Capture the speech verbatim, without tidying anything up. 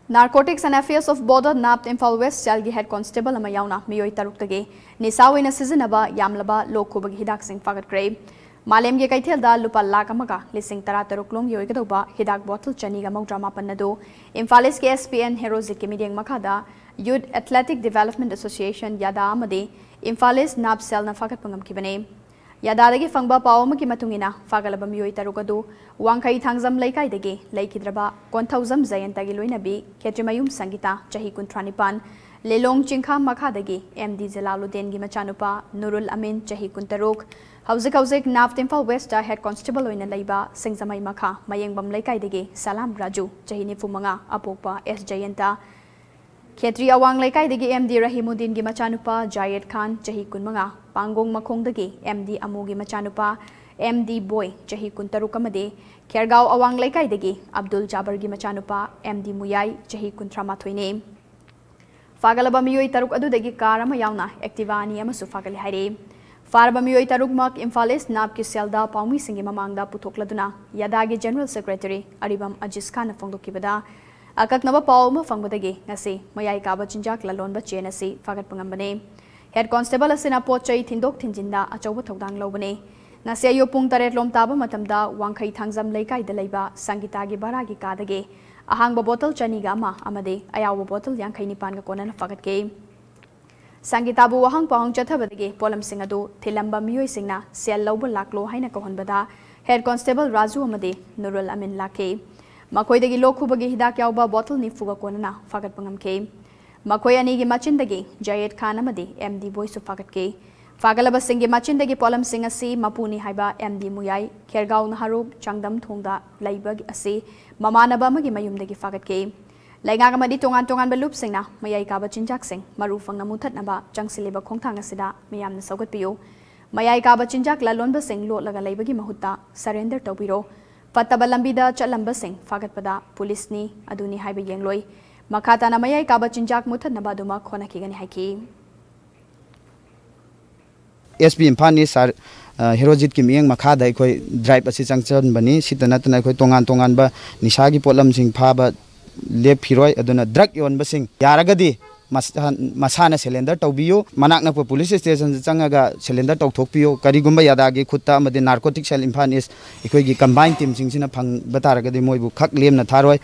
Narcotics and Affairs of Border, NAPT, Imphal West Cell ꯒꯤ head constable ꯑꯃ ꯌꯥꯎꯅ ꯃꯤꯑꯣꯏ ꯇꯔꯨꯛꯇꯒꯤ ꯅꯤꯁꯥ ꯑꯣꯏꯅ ꯁꯤꯖꯤꯟꯅꯕ ꯌꯥꯝꯂꯕ ꯂꯣꯛ ꯈꯨꯕꯒꯤ ꯍꯤꯗꯥꯛꯁꯤꯡ ꯐꯥꯒꯠꯈ꯭ꯔꯦ꯫ ꯃꯥꯂꯦꯝꯒꯤ ꯀꯩꯊꯦꯜꯗ ꯂꯨꯄꯥ ꯂꯥꯈ ꯑꯃꯒ ꯂꯤꯁꯤꯡ ꯇꯔꯥ ꯇꯔꯨꯛ ꯂꯣꯝꯒꯤ ꯑꯣꯏꯒꯗꯧꯕ ꯍꯤꯗꯥꯛ bottle ꯆꯅꯤꯒ ꯃꯧꯗ꯭ꯔꯥ ꯃꯥꯄꯟ ꯑꯗꯨ Imphal East ꯀꯤ S P N ꯍꯦꯔꯣꯖꯤꯠꯀꯤ ꯃꯤꯠꯌꯦꯡ ꯃꯈꯥꯗ Youth Athletic Development Association, ꯌꯥꯗꯥ, ꯑꯃꯗꯤ Imphal East NAPT Cell ꯅ ꯐꯥꯒꯠꯄ ꯉꯝꯈꯤꯕꯅꯤ꯫ ꯌꯥꯗꯥꯗꯒꯤ ꯐꯪꯕ ꯄꯥꯎ ꯑꯃꯒꯤ ꯃꯇꯨꯡ ꯏꯟꯅ, ꯐꯥꯒꯠꯂꯕ ꯃꯤꯑꯣꯏ ꯇꯔꯨꯛ ꯑꯗꯨ ꯋꯥꯡꯈꯩ ꯊꯥꯡꯖꯝ ꯂꯩꯀꯥꯏꯗꯒꯤ ꯂꯩꯈꯤꯗ꯭ꯔꯕ ꯀꯣꯟꯊꯧꯖꯝ ꯖꯌꯟꯇꯒꯤ ꯂꯣꯏꯅꯕꯤ ꯈꯦꯇ꯭ꯔꯤꯃꯌꯨꯝ ꯁꯪꯒꯤꯇꯥ, ꯆꯍꯤ ꯀꯨꯟꯊ꯭ꯔꯥ ꯅꯤꯄꯥꯟ, ꯂꯤꯂꯣꯡ ꯆꯤꯡꯈꯥ ꯃꯈꯥꯗꯒꯤ M D ꯖꯂꯥꯂꯨꯗꯗꯤꯟꯒꯤ ꯃꯆꯥꯅꯨꯄꯥ ꯅꯨꯔꯨꯜ ꯑꯃꯤꯟ, ꯆꯍꯤ ꯀꯨꯟꯇꯔꯨꯛ, ꯍꯧꯖꯤꯛ ꯍꯧꯖꯤꯛ NAPT Imphal West ꯇ head constable ꯑꯣꯏꯅ ꯂꯩꯕ ꯁꯤꯡꯖꯃꯩ ꯃꯈꯥ ꯃꯌꯦꯡꯕꯝ ꯂꯩꯀꯥꯏꯗꯒꯤ ꯁꯂꯥꯝ ꯔꯥꯖꯨ, ꯆꯍꯤ ꯅꯤꯐꯨ ꯃꯉꯥ, ꯑꯄꯣꯛꯄ S ꯖꯌꯟꯇ, ꯈꯦꯇ꯭ꯔꯤ ꯑꯋꯥꯡ ꯂꯩꯀꯥꯏꯗꯒꯤ M D ꯔꯍꯤꯃꯨꯗꯗꯤꯟꯒꯤ ꯃꯆꯥꯅꯨꯄꯥ ꯖꯥꯌꯦꯗ ꯈꯥꯟ, ꯆꯍꯤ ꯀꯨꯟꯃꯉꯥ, ꯄꯥꯡꯒꯣꯡ ꯃꯈꯣꯡꯗꯒꯤ M D ꯑꯃꯨꯒꯤ ꯃꯆꯥꯅꯨꯄꯥ M D ꯕꯣꯏ, ꯆꯍꯤ ꯀꯨꯟꯇꯔꯨꯛ, ꯑꯃꯗꯤ ꯈꯦꯔꯒꯥꯎ ꯑꯋꯥꯡ ꯂꯩꯀꯥꯏꯗꯒꯤ ꯑꯕꯗꯨꯜ ꯖꯥꯕꯔꯒꯤ ꯃꯆꯥꯅꯨꯄꯥ M D ꯃꯨꯌꯥꯏ, ꯆꯍꯤ ꯀꯨꯟꯊ꯭ꯔꯥ ꯃꯥꯊꯣꯏꯅꯤ꯫ ꯐꯥꯒꯠꯂꯕ ꯃꯤꯑꯣꯏ ꯇꯔꯨꯛ ꯑꯗꯨꯗꯒꯤ car ꯑꯃ ꯌꯥꯎꯅ Activa ꯑꯅꯤ ꯑꯃꯁꯨ ꯐꯥꯒꯠꯂꯦ ꯍꯥꯏꯔꯤ꯫ ꯐꯥꯔꯕ ꯃꯤꯑꯣꯏ ꯇꯔꯨꯛꯃꯛ Imphal East NAPT ꯀꯤ cell ꯗ ꯄꯥꯎꯃꯤꯁꯤꯡꯒꯤ ꯃꯃꯥꯡꯗ ꯄꯨꯊꯣꯛꯂꯗꯨꯅ ꯌꯥꯗꯥꯒꯤ General Secretary ꯑꯔꯤꯕꯝ ꯑꯖꯤꯖ ꯈꯥꯟꯅ ꯐꯣꯡꯗꯣꯛꯈꯤꯕꯗ, ꯑꯀꯛꯅꯕ ꯄꯥꯎ ꯑꯃ ꯐꯪꯕꯗꯒꯤ ꯉꯁꯤ ꯃꯌꯥꯏ ꯀꯥꯕ ꯆꯤꯟꯖꯥꯛ ꯂꯂꯣꯟꯕ chain ꯑꯁꯤ ꯐꯥꯒꯠꯄ ꯉꯝꯕꯅꯤ꯫ Head constable ꯑꯁꯤꯅ ꯄꯣꯠ ꯆꯩ ꯊꯤꯟꯗꯣꯛ ꯊꯤꯟꯖꯤꯟꯗ ꯑꯆꯧꯕ ꯊꯧꯗꯥꯡ ꯂꯧꯕꯅꯤ꯫ ꯉꯁꯤ ꯑꯌꯨꯛ ꯄꯨꯡ ꯇꯔꯦꯠ ꯂꯣꯝ ꯇꯥꯕ ꯃꯇꯝꯗ ꯋꯥꯡꯈꯩ ꯊꯥꯡꯖꯝ ꯂꯩꯀꯥꯏꯗ ꯂꯩꯕ ꯁꯪꯒꯤꯇꯥꯒꯤ ꯚꯔꯥꯒꯤ ꯀꯥꯗꯒꯤ ꯑꯍꯥꯡꯕ bottle ꯆꯅꯤꯒ ꯑꯃ ꯑꯃꯗꯤ ꯑꯌꯥꯎꯕ bottle ꯌꯥꯡꯈꯩ ꯅꯤꯄꯥꯟꯒ ꯀꯣꯟꯅꯅ ꯐꯥꯒꯠꯈꯤ꯫ ꯁꯪꯒꯤꯇꯥꯕꯨ ꯋꯥꯍꯪ ꯄꯥꯎꯍꯪ ꯆꯠꯊꯕꯗꯒꯤ ꯄꯣꯠꯂꯝꯁꯤꯡ ꯑꯗꯨ ꯊꯤꯜꯂꯝꯕ ꯃꯤꯑꯣꯏꯁꯤꯡꯅ cell ꯂꯧꯕ ꯂꯥꯛꯂꯣ ꯍꯥꯏꯅ ꯀꯧꯍꯟꯕꯗ, head constable ꯔꯥꯖꯨ ꯑꯃꯗꯤ ꯅꯨꯔꯨꯜ ꯑꯃꯤꯟ ꯂꯥꯛꯈꯤ꯫ ꯃꯈꯣꯏꯗꯒꯤ ꯂꯣꯛ ꯈꯨꯕꯒꯤ ꯍꯤꯗꯥꯛ ꯌꯥꯎꯕ bottle ꯅꯤꯐꯨꯒ ꯀꯣꯟꯅꯅ ꯐꯥꯒꯠꯄ ꯉꯝꯈꯤ꯫ ꯃꯈꯣꯏ ꯑꯅꯤꯒꯤ ꯃꯆꯤꯟꯗꯒꯤ ꯖꯥꯌꯦꯗ ꯈꯥꯟ ꯑꯃꯗꯤ M D ꯕꯣꯏꯁꯨ ꯐꯥꯒꯠꯈꯤ꯫ ꯐꯥꯒꯠꯂꯕꯁꯤꯡꯒꯤ ꯃꯆꯤꯟꯗꯒꯤ ꯄꯣꯠꯂꯝꯁꯤꯡ ꯑꯁꯤ ꯃꯄꯨꯅꯤ ꯍꯥꯏꯕ M D ꯃꯨꯌꯥꯏ, ꯈꯦꯔꯒꯥꯎ ꯅꯍꯥꯔꯣꯞ ꯆꯥꯡꯗꯝ ꯊꯣꯡꯗ ꯂꯩꯕ ꯑꯁꯤ ꯃꯃꯥꯟꯅꯕ ꯑꯃꯒꯤ ꯃꯌꯨꯝꯗꯒꯤ ꯐꯥꯒꯠꯈꯤ꯫ ꯂꯩꯉꯥꯛ ꯑꯃꯗꯤ ꯇꯣꯉꯥꯟ ꯇꯣꯉꯥꯟꯕ ꯂꯨꯞꯁꯤꯡꯅ ꯃꯌꯥꯏ ꯀꯥꯕ ꯆꯤꯟꯖꯥꯛꯁꯤꯡ ꯃꯔꯨ ꯐꯪꯅ ꯃꯨꯊꯠꯅꯕ ꯆꯪꯁꯤꯜꯂꯤꯕ ꯈꯣꯡꯊꯥꯡ ꯑꯁꯤꯗ ꯃꯤꯌꯥꯝꯅ ꯁꯧꯒꯠꯄꯤꯌꯨ꯫ ꯃꯌꯥꯏ ꯀꯥꯕ ꯆꯤꯟꯖꯥꯛ ꯂꯂꯣꯟꯕꯁꯤꯡ ꯂꯣꯠꯂꯒ ꯂꯩꯕꯒꯤ ꯃꯍꯨꯠꯇ surrender ꯇꯧꯕꯤꯔꯣ꯫ ꯐꯠꯇꯕ ꯂꯝꯕꯤꯗ ꯆꯠꯂꯝꯕꯁꯤꯡ ꯐꯥꯒꯠꯄꯗ ꯄꯨꯂꯤꯁꯅꯤ ꯑꯗꯨꯅꯤ ꯍꯥꯏꯕ ꯌꯦꯡꯂꯣꯏ꯫ ꯃꯈꯥ ꯇꯥꯅ ꯃꯌꯥꯏ ꯀꯥꯕ ꯆꯤꯟꯖꯥꯛ ꯃꯨꯊꯠꯅꯕ ꯑꯗꯨꯃꯛ ꯍꯣꯠꯅꯈꯤꯒꯅꯤ ꯍꯥꯏꯈꯤ꯫ S P Imphal East ꯁꯥꯔ, ꯑ, ꯍꯦꯔꯣꯖꯤꯠꯀꯤ ꯃꯤꯠꯌꯦꯡ ꯃꯈꯥꯗ ꯑꯩꯈꯣꯏ drive ꯑꯁꯤ ꯆꯪꯁꯤꯟꯕꯅꯤ꯫ ꯁꯤꯇ ꯅꯠꯇꯅ ꯑꯩꯈꯣꯏ ꯇꯣꯉꯥꯟ ꯇꯣꯉꯥꯟꯕ ꯅꯤꯁꯥꯒꯤ ꯄꯣꯠꯂꯝꯁꯤꯡ ꯐꯥꯕ ꯂꯦꯞꯈꯤꯔꯣꯏ꯫ ꯑꯗꯨꯅ ꯗ꯭ꯔꯒ ꯌꯣꯟꯕꯁꯤꯡ ꯌꯥꯔꯒꯗꯤ ꯃꯁꯥ-, ꯃꯁꯥꯅ ꯁꯦꯂꯦꯟꯗꯔ ꯇꯧꯕꯤꯌꯨ, ꯃꯅꯥꯛ ꯅꯛꯄ ꯄꯨꯂꯤꯁ ꯁ꯭ꯇꯦꯁꯟꯗ ꯆꯪꯉꯒ ꯁꯦꯂꯦꯟꯗꯔ ꯇꯧꯊꯣꯛꯄꯤꯌꯨ꯫ ꯀꯔꯤꯒꯨꯝꯕ ꯌꯥꯗꯥꯒꯤ ꯈꯨꯠꯇ ꯑꯃꯗꯤ ꯅꯥꯔꯀꯣꯇꯤꯛ ꯁꯦꯜ ꯏꯝꯐꯥꯜ ꯏꯁ ꯑꯩꯈꯣꯏꯒꯤ ꯀꯝꯕꯥꯏꯟ ꯇꯤꯝꯁꯤꯡꯁꯤꯅ ꯐꯪꯕ ꯇꯥꯔꯒꯗꯤ ꯃꯣꯏꯕꯨ ꯈꯛ ꯂꯦꯝꯅ ꯊꯥꯔꯣꯏ꯫